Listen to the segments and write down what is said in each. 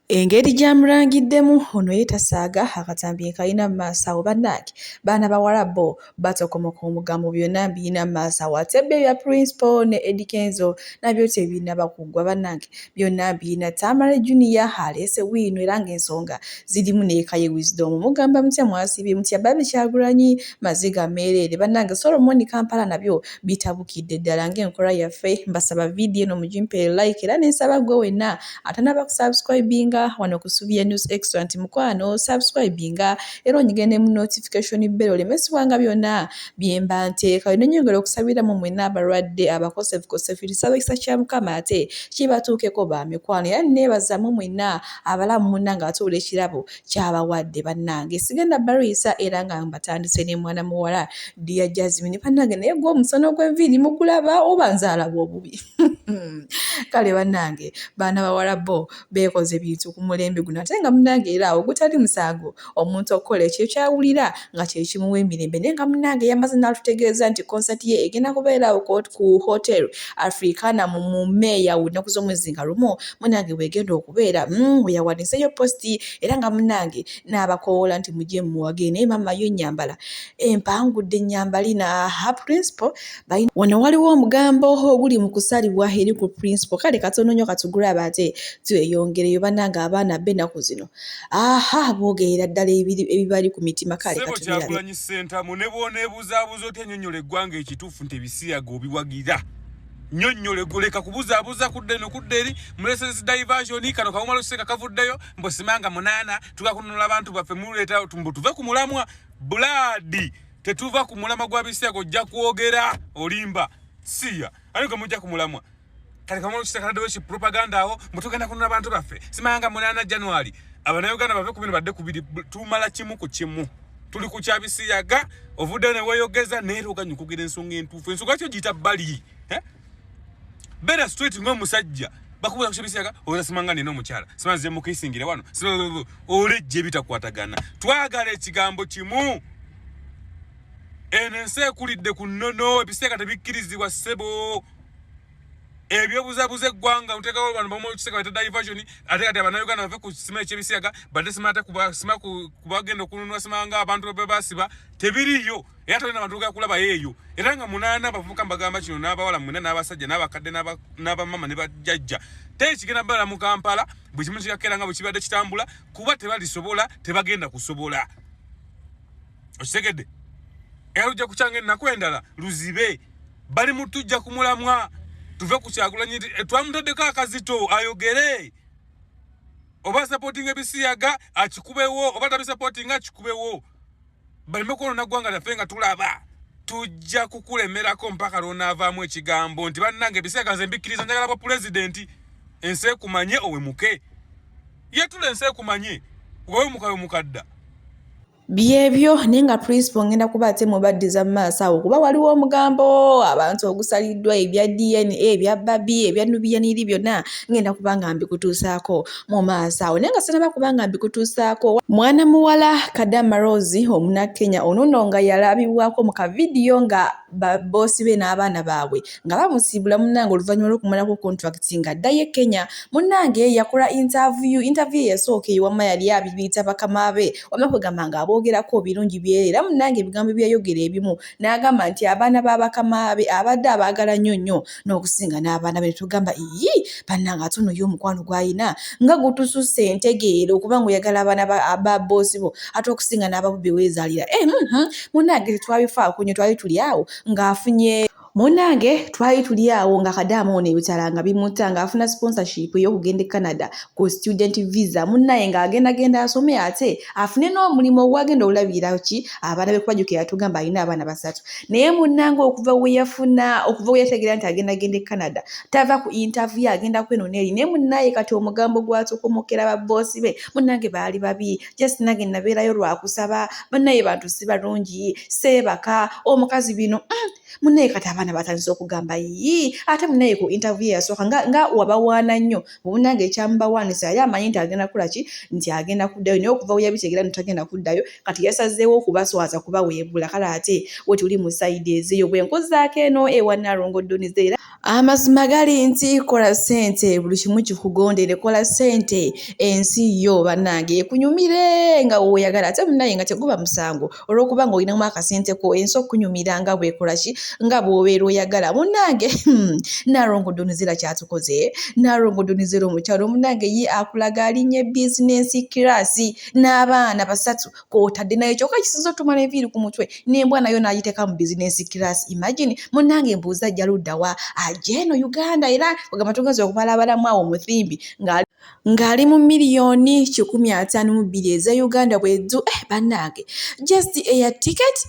Engeri gy'amulangiddemu ono ye tasaaga akatambi nkalina mu maaso awo bannange baana bawala bo batokomoka omugambo byonna mbirina mu maaso awo ate byo ebya Principal ne Eddy Kenzo nabyo tebinnaba kuggwa bannange byonna mbirina Tamale Junior aleese bwino era ng'ensonga zirimu ne Kaye Wisdom mugamba mutya mwasiibye mutya Barbie Kyagulanyi maziga meereere bannange Solomon Kampala nabyo bitabukidde ddala ng'enkola yaffe mbasaba vidiyo eno mugimpeere like era nensaba gwe wenna atanaba kusubscribinga wano ku Subia News Extra nti mukwano subscribinga era onyige ne mu notification bell olemesibwanga byonna byemba nteeka nenyongera okusabira mu mwenna abalwadde abakosefukosefu tusaba ekisa kya Mukama ate kibatuukeko ba mikwano era neebazamu mwenna abalamu munna nga atuula ekirabo kyabawadde bannange sigenda balwisa era nga mbatandise ne mwana muwala Dear Jasmine bannange naye gwe omusono gw'enviiri mugulaba oba nzaalaba obubi kale bannange baana bawala bo beekoze bintu ku mulembe guno ate nga munnange era awo gutali musango omuntu okukola ekyo kyawulira nga kye kimuwa emirembe naye nga munnange yamaze n'atutegeeza nti konsati ye egenda kubeera awo ku Hotel Africana mu Meeya nnaku z'omwezi nga lumu munnange bwegenda okubeera weyawaniseeyo positi era nga munnange n'abakowoola nti mujje mumuwage naye maama yo ennyambala empangudde ennyambali na principal. Wano waliwo omugambo oguli mu kusalibwa eri ku principal kale katono nnyo katugulaba ate tweyongereyo bannange abaana b'ennaku zino aha boogerera ddala ebibali ku mitima kale Ssebo Kyagulanyi Ssentamu ne bw'oneebuzaabuza otya nnyonnyola eggwanga ekituufu nti ebisiyaga obiwagira nnyonnyola leka kubuzaabuza kudda eno kudda eri mulesesi diversion kano kawumala okiseka kavuddeyo mbu simanga munaana tugakununula abantu baffe muleeta mbu tuve ku mulamwa bulaadi tetuva ku mulamwa gwa bisiyaga ojja kwogera olimba siya ani gwe mujja ku mulamwa kale kamala okiseka kaddewo ki propaganda awo mbu tugenda kununula abantu baffe simanga munaana January Abannayuganda bave ku bino badde kubiri tumala kimu ku kimu tuli ku kyabisiyaga ovuddeyo ne weeyogeza naye era oganye okwogera ensonga entuufu ensonga kyo giyita bbali eh? Beera straight ng'omusajja bakubuuza ku kyebisiyaga oza simanga nina omukyala simanze mukisingire wano olejja ebitakwatagana twagala ekigambo kimu eno ensi ekulidde ku nnono ebisiyaga tebikkirizibwa ssebo ebyobuzabuza eggwanga muteekawo bano bamu kiseka bata diversion ate kati abannayuganda bave ku kisima ekyebisiyaga badde sima ate sima kubagenda okununula sima nga abantu be basiba tebiriyo era tolina bantu ga kulabayo eyo era nga munaana abavubuka mbagamba kino n'abawala mwena n'abasajja n'abakadde n'abamama ne bajjajja teri kigenda bala mu Kampala buli kimu kigakera nga bwe kibadde kitambula kuba tebalisobola tebagenda kusobola okitegedde era lujja kukyanga ennaku endala luzibe bali mutujja ku mulamwa tuve ku Kyagulanyi eh, twamutaddeko akazito ayogere oba supporting ebisiyaga akikubewo oba tabisupportinga akikubewo baleme kwonona ggwanga lyaffe nga tulaba tujja kukulemerako mpaka lwonaavaamu ekigambo nti bannange ebisiyaga nze mbikkiriza njagala bwa pulezidenti ensi ekumanye owemuke yetula ensi ekumanye wewemuka wemukadda Byebyo naye nga Principal ngenda kuba ate mubaddiza mu maaso awo kuba waliwo omugambo abantu ogusaliddwa ebya DNA ebya Barbie ebya Nubian Li byonna ngenda kuba nga mbikutuusaako mu maaso awo naye nga sinaba kuba nga mbikutuusaako mwana muwala Kadama Rose Omunakenya ono nno nga yalabibwako mu kavidiyo nga babboosi be n'abaana baabwe nga bamusiibula munnange oluvannyuma lw'okumalako contract ng'addayo e Kenya munnange yakola interview interview eyasooka eyo wamma yali abibiyita bakama be wamma kwegamba ng'aboogerako birungi byere era munnange ebigambo byeyayogera ebimu n'agamba nti abaana ba bakama be abadde abaagala nnyo nnyo n'okusinga n'abaana be netugamba iyi bannange ate ono ye omukwano gw'alina nga gutususse entegeera okuba ng'oyagala abaana ba bboosi bo ate okusinga n'ababu be weezaalira eh, munnange tetwabifaako nnyo twali tuli awo ng'afunye Munnange twali tuli awo nga kadaama ono ebitala nga bimutta ng'afuna sponsorship ey'okugenda e Canada ku student visa munnaye ng'agendagenda asome ate afune n'omulimu ogwagenda okulabirira ki abaana be kuba jjukira yatugamba alina abaana basatu naye munnange okuva we yafuna okuva we yategeera nti agenda genda e Canada tava ku interview agenda kweno n'eri naye munnaye kati omugambo gwatukumukira babboosi be munnange baali babi just nange nabeerayo lwakusaba bannaye bantu si balungi seebaka omukazi bino Munnaye kati abaana Abaana batandise okugamba yii, ate munaye ku interview eyasooka nga wabawaana nnyo munange, ekyamubawaanisa yali amanyi nti agenda kukola ki, nti agenda kuddayo, naye okuva we yabitegeera nti tagenda kuddayo, kati yasazeewo okubaswaza kubaweebula. Kale ate we tuli mu side ezeeyo, bwe nkuzaako eno ewa Nalongo Donize, era amazima gali nti kola ssente buli kimu kikugondere. Kola ssente ensi yo bannange ekunyumire nga weeyagala, ate munnaye nga teguba musango olw'okuba nga olinamu akasente ko, ensi okunyumira nga bwekola ki, nga bw'obeera oyagala. Munnange, Nalongo Donizera kyatukoze. Nalongo Donizera omukyalo munnange ye akulaga alinnya business class n'abaana basatu kw'otadde naye, kyokka kisinza otumala enviiri ku mutwe n'embwa nayo n'agiteeka mu business class. Imagine, munnange, mbuuza ajja ludda wa? Ajja eno Uganda, era ogamba tugenza okubalabalamu awo omuthimbi ng'ali mu 152,000,000 eza Uganda bweddu. Bannange, just air ticket.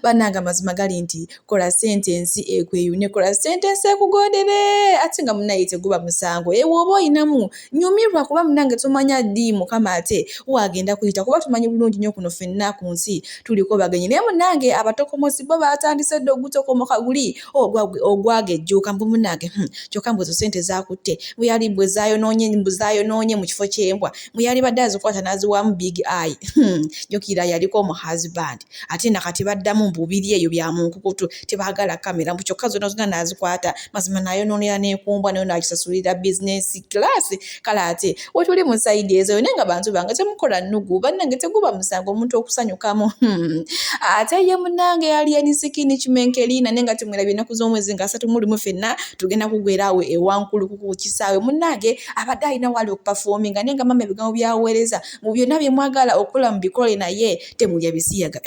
Bannange, amazima gali nti kola ssente ensi ekweyune, kola ssente ensi ekugondere, ate nga munnaye teguba musango. Ewe oba oyinamu nyumirwa, kuba munnange tomanya ddi Mukama ate wagenda kuyita, kuba tumanyi bulungi nnyo kuno ffenna ku nsi tuliko bagenyi. Naye munnange, abatokomosi bo batandise dda ogutokomoka guli ogwagejjuuka mbu munnange, kyokka mbu ezo ssente zakutte bwe bwe zayonoonye, mbu zayonoonye mu kifo ky'embwa, mbu yali badde azikwata n'aziwaamu Big Eye. Jjukira yaliko omu husband, ate nakati baddamu mbu biri eyo bya mu nkukutu, tebaagala kamera, mbu kyokka zonna zonna n'azikwata mazima n'ayonoonera n'ekumbwa nayo n'agisasulira business class. Kale ate wetuli mu side ezo, naye nga bantu bange temukola nnugu, bannange teguba musango omuntu okusanyukamu. Ate ye munnange Alien Skin Kimenkerina, naye nga temwerabye ennaku z'omwezi nga 31 ffenna tugenda kugwera awo ewankuluku ku kisaawe. Munnange abadde alina wali okuperforminga, naye nga mama ebigambo byaweereza mu byonna bye mwagala okukola mubikole, naye temulya bisiyaga.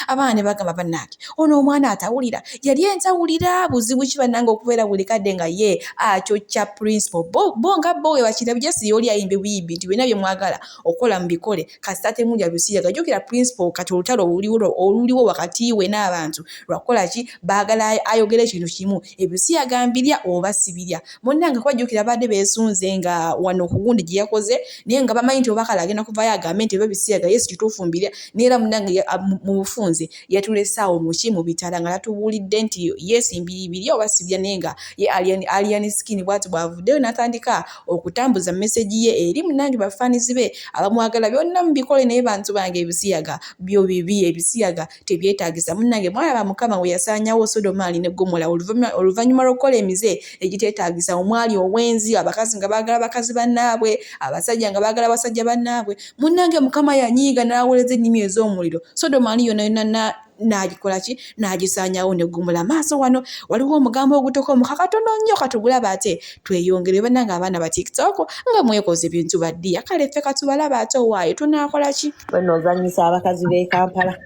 Abaana ne bagamba, bannange, ono omwana atawulira yali entawulira buzibu ki bannange okubeera buli kadde nga ye akyokya principal bo nga bo we bakira jesi yoli ayimbe buyimbi nti byonna bye mwagala okukola mubikole kasita temulya bisiyaga. Jjukira principal kati olutalo oluliwo wakati we n'abantu lwakukola ki? Baagala ayogere ekintu kimu, ebisiyaga mbirya oba sibirya? Munnange, kuba jjukira badde beesunze nga wano ku gundi gye yakoze, naye nga bamanyi nti oba kale agenda kuvaayo agambe nti eba bisiyaga yesu kituufu mbirya. Naye era munnange mu bufunze yatulese awo muki mu bitala nga tatubuulidde nti yesu mbiribirya oba sibirya, naye nga ye Alien Skin bw'ati bw'avuddeyo n'atandika okutambuza message ye eri munnange bafaanizi be abamwagala, byonna mubikole, naye bantu bange ebisiyaga byo bibi, ebisiyaga tebyetaagisa. Munnange, mwalaba Mukama we yasaanyawo Sodomaali ne Gomola oluvannyuma lw'okukola emize egiteetaagisa, omwali obwenzi, abakazi nga baagala bakazi bannaabwe, abasajja nga baagala basajja bannaabwe. Munnange, Mukama yanyiiga n'aweereza ennimi ez'omuliro, Sodomaali yonna yonna n'agikola ki, n'agisaanyawo ne Gomola. Maaso wano waliwo omugambo ogutokomoka katono nnyo, katugulaba ate tweyongere. Bannange, abaana ba TikTok nga mwekoze ebintu baddiya, kale ffe katubalaba ate owaayo tunaakola ki? Weno ozannyisa abakazi b'e Kampala.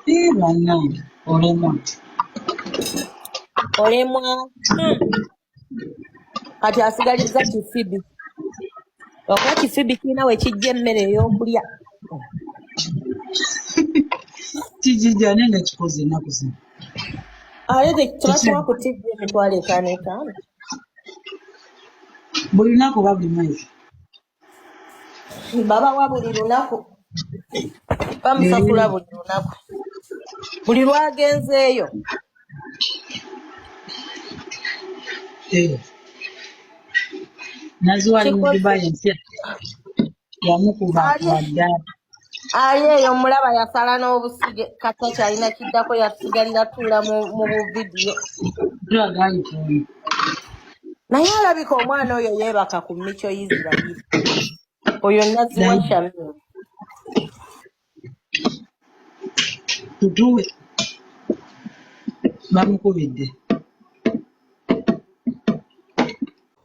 Ii, bannange, olemwa. Olemwa. Kati asigalizza kifibi, okuba kifibi kirina we kijja emmere ey'okulya. Kijijja naye nga kikoze ennaku zino. Ate tebakiwa ku TV 5,500? Buli lunaku oba buli mwezi? Babawa buli lunaku, bamusasula buli lunaku, buli lwagenzeeyo. Eh. Naziwa ali mu Kikoze. Dubai, empya yamukuba wadda. Ali eyo mulaba yasala n'obusige, kata kyalina kiddako yasigalira tuula mu buvidiyo. Tulaga iPhone. Naye alabika omwana oyo yeebaka ku Micho Isirairi oyo Naziwa Shamim. Tutuwe bamukubidde.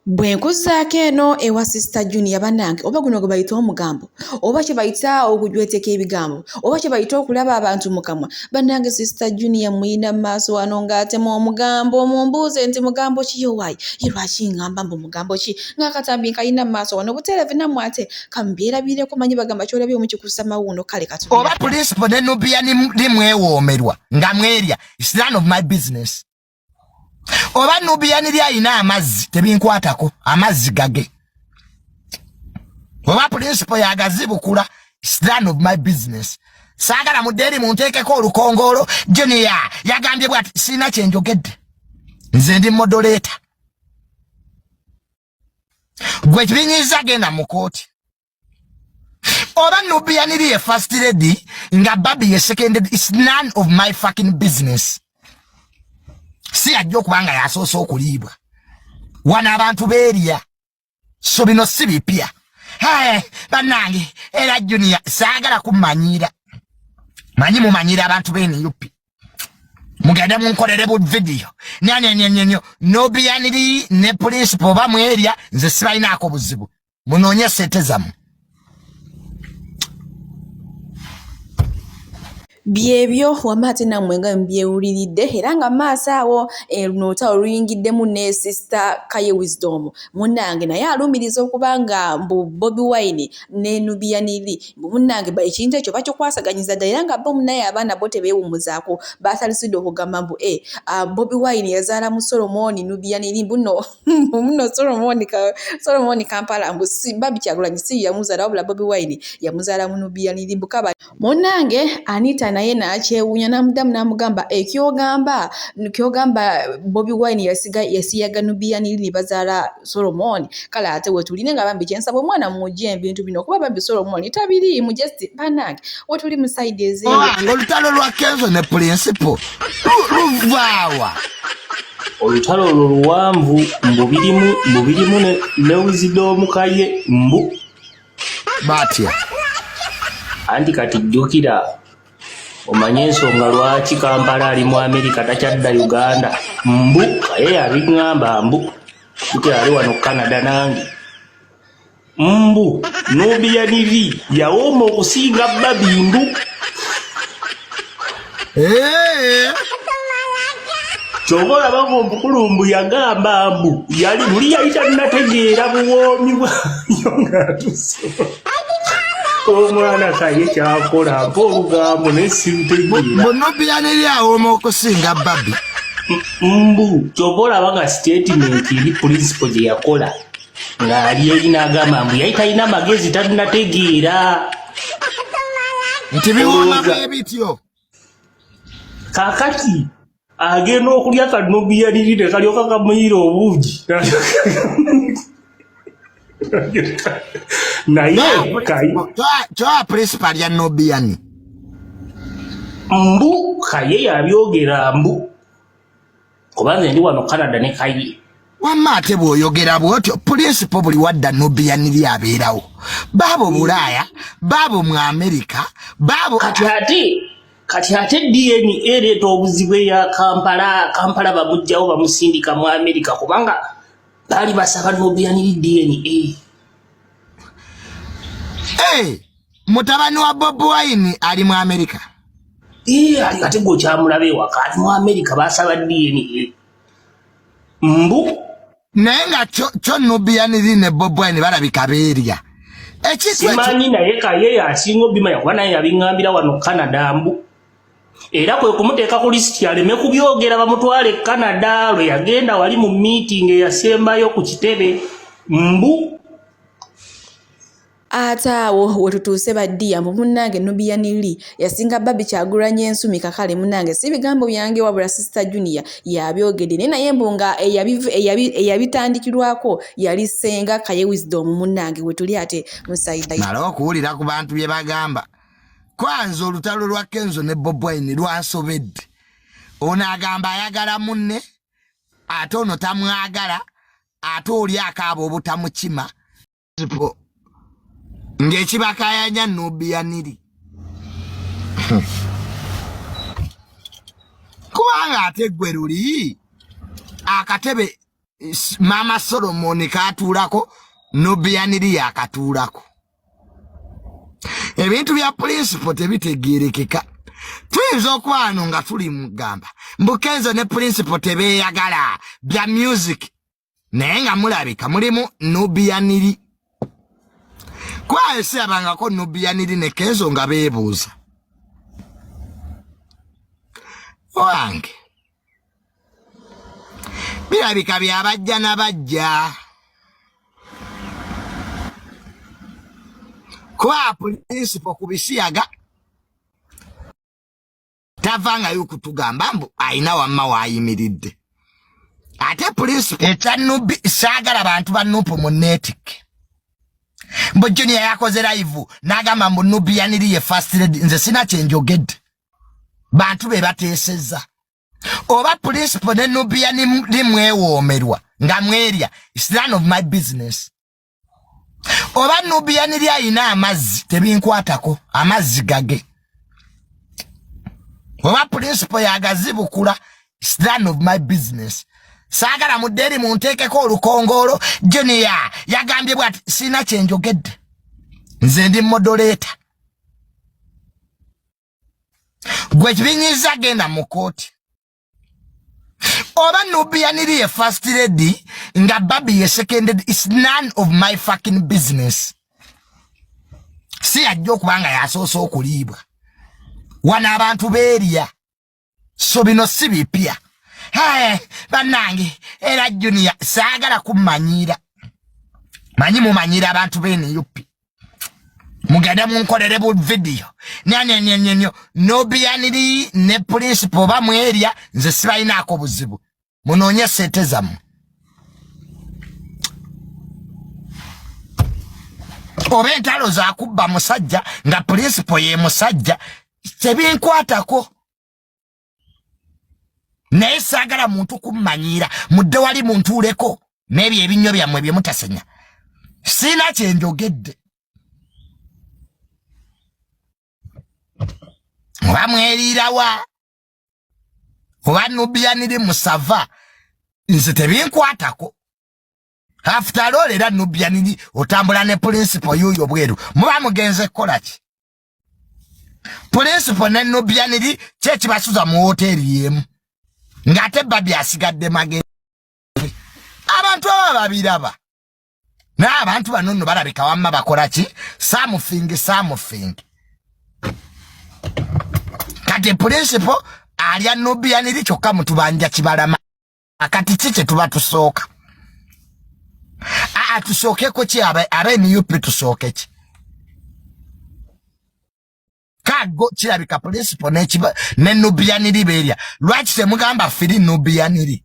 Bwe nkuzzaako eno ewa Sister Junior, bannange, oba guno gwe bayita omugambo, oba kye bayita okujweteka ebigambo, oba kye bayita okulaba abantu mu kamwa, bannange, Sister Junior muyina mu maaso wano ng'atema omugambo. Mumbuuze nti mugambo ki? Yowaayi ye lwaki ŋŋamba mbu mugambo ki ng'akatambi nkayina mu maaso wano butereevu? Nammwe ate kamubyerabireko, manyi bagamba kyolabye omu kikussa mawuuno. Kale katubira. Oba principal ne Nubia nimwewoomerwa nga mwerya, it's none of my business. Oba Nubia niri ayina amazzi, tebinkwatako, amazzi gage. Oba principal yagazibukula, it's none of my business. Saagala mudde eri munteekeko olukongoolo. Junior yagambye bwati, sirina kye njogedde, nze ndi moderator. Gwe kibinyiza genda mu kooti. Oba Nubian Li ye first lady nga Barbie ye second lady, it's none of my fucking business. Si ajja okuba nga yasoose okuliibwa. Wano abantu beerya, so bino si bipya. Hey, bannange, era Junior saagala kummanyiira. Manyi mumanyira abantu b'NUP, mugende munkolere bu video nyanyanyanyanyo. Nubian Li ne principal oba mwerya, nze sibalinaako buzibu, munoonye sente zammwe. Byebyo wama, ate nammwe nga mubyewuliridde. Era nga maaso awo, luno olutalo luyingiddemu ne Sister Kaye Wisdom munnange, naye alumiriza okuba nga mbu Bobi Wine ne Nubian Li, mbu munnange ekintu ekyo bakikwasaganyiza ddala. Era nga bo munnaye abaana bo tebeewummuzaako, baatalisidde okugamba mbu Bobi Wine yazaala mu Solomon Nubian Li, mbu nno muno Solomon Kampala, mbu si Barbie Kyagulanyi si yamuzaala, wabula Bobi Wine yamuzaala mu Nubian Li. Mbu kaba munnange Anita naye n'akyewuunya, n'amuddamu n'amugamba, ekyogamba kyogamba Bobi Wine yasiga yasiyaga Nubian Li ne bazaala Solomon. Kale ate wetuli nga bambi kyensaba omwana mujje ebintu bino, kuba bambi Solomon tabiriimu. Just bannange, wetuli mu side ezeeyo. Owange, olutalo lwa Kenzo ne Principal luvaawa? Olutalo olwo luwanvu, mbu birimu, mbu birimu ne Wisdom Kaye mbu Batya? Anti kati jjukira, omanye ensonga lwaki Kampala ali mu Amerika, takyadda Uganda. Mbu Kaye yabiŋŋamba, mbu jjukira ali wano Canada nange, mbu Nubian Li yawooma okusinga Barbie mbu. Kyova olaba ngaomukulu mbu yagamba mbu yali luli yali tannategeera buwoomi bwayo ng'atuse omwana Kaye kyakola mpa olugambo naye sirutegeera. Bu Nubian Li awooma okusinga Barbie? Mbu kyova olaba nga statement eri principal gye yakola ng'ali eri n'agamba mbu yali talina magezi, tannategeera. Nti biwooma bwe bityo. Kaakati agenda okulya ka Nubian Li ne kalyoka kamuyira obuugi, naye Kaye Kyowa principal ya Nubian? Mbu Kaye yabyogera, mbu kubanze ndi wano Canada ne Kaye. Wamma ate bw'oyogera bw'otyo, principal buli wadda Nubian Li abeerawo, baabo Bulaaya, baabo mu Amerika, baabo. Kati ate DNA ereeta obuzibu eya Kampala. Kampala bamugjawo bamusindika mu Amerika kubanga baali basaba Nubian Li DNA. Hey, mutabani wa Bobi Wine ali mu Amerika? Ee, ali ate gwe okyamulaba ewaka, ali mu Amerika, basaba DNA mbu. Naye nga kyo Nubian Li ne Bobi Wine balabika beerya ekintu ekyo. Simanyi, naye Kaye yasinga obimanya kuba naye yabiŋŋambira wano Canada, mbu era kwe kumuteeka ku lisiti aleme kubyogera bamutwale e Canada. Lwe yagenda wali mu meeting eyasembayo ku kitebe mbu. Ate awo wetutuuse baddiya, mbu munnange Nubian Li yasinga Barbie Kyagulanyi ensumi. Kakale munnange, si bigambo byange, wabula Sister Junior yabyogedde, naye mbu nga eyabitandikirwako yali Ssenga Kaye Wisdom. Munnange, wetuli ate musaida. Mala okuwulira ku bantu bye bagamba. Kwanza olutalo lwa Kenzo ne Bobi Wine lwansobedde. Ono agamba ayagala munne, ate ono tamwagala, ate oli akaaba obutamukima po ng'ekibakayanya Nubian Li, kubanga ate gwe luli akatebe Maama Solomoni katuulako, Nubian Li yakatuulako. Ebintu bya principal tebitegeerekeka. Tuyinza okuba wano nga tuli mugamba mbu Kenzo ne principal tebeeyagala bya music, naye nga mulabika mulimu Nubian Li, kwayo sirabangako Nubian Li ne Kenzo nga beebuuza. Wange, birabika byabajja na bajja, kuba principal ku bisiyaga. Tavangayo kutugamba mbu ayina wamma waayimiridde. Ate principal ekya Nubi, saagala bantu ba Nupu mu neetikke. Mbu Junior yakoze live n'agamba mbu Nubian ye first lady. Nze sina kye njogedde, bantu be bateesezza. Oba principal ne Nubian li mwewoomerwa nga mwerya, it's none of my business. Oba Nubian li ayina amazzi, tebinkwatako, amazzi gage. Oba principal yagazibukula, it's none of my business. Saagala mudde eri munteekeko olukongoolo, Junior yagambye bwati. Sina kyenjogedde, nze ndi moderator. Gwe kibinyiza, genda mu kooti. Oba Nubian li ye first lady nga Barbie ye second, is none of my fucking business. Si yajja okuba nga yasoose okuliibwa. Wano abantu beerya, so bino si bipya. Hey, bannange, era Junior saagala kummanyiira. Manyi mumanyira abantu b'eNUP, mugende munkolere bu video nyanyanyanyanyo. Nubian Li ne principal oba mwerya, nze sibalinaako buzibu, munoonye sente zammwe. Oba entalo zakubba musajja nga principal ye musajja, tebinkwatako. Naye saagala muntu kummanyiira. Mudde wali muntuuleko n'ebyo ebinnyo byammwe bye mutasenya. Siina kyenjogedde. Oba mweriirawa, oba Nubian Li musava, nze tebinkwatako. After all, era Nubian Li otambula ne principal yuyo bweru, muba mugenze kukola ki? Principal ne Nubian Li kyekibasuza mu woteeri yemu, ng'ate Barbie asigadde magezi. Abantu aba babiraba, naye abantu bano nno balabika wamma bakola ki? Something something. Kati principal alya Nubian Li, kyokka mutubanja kibalama. Kati ki kye tuba tusooka? Aa, tusookeko ki? Aba NUP tusooke ki? Kago kirabika principal ne Nubian Li beerya. Lwaki temugamba free Nubian Li?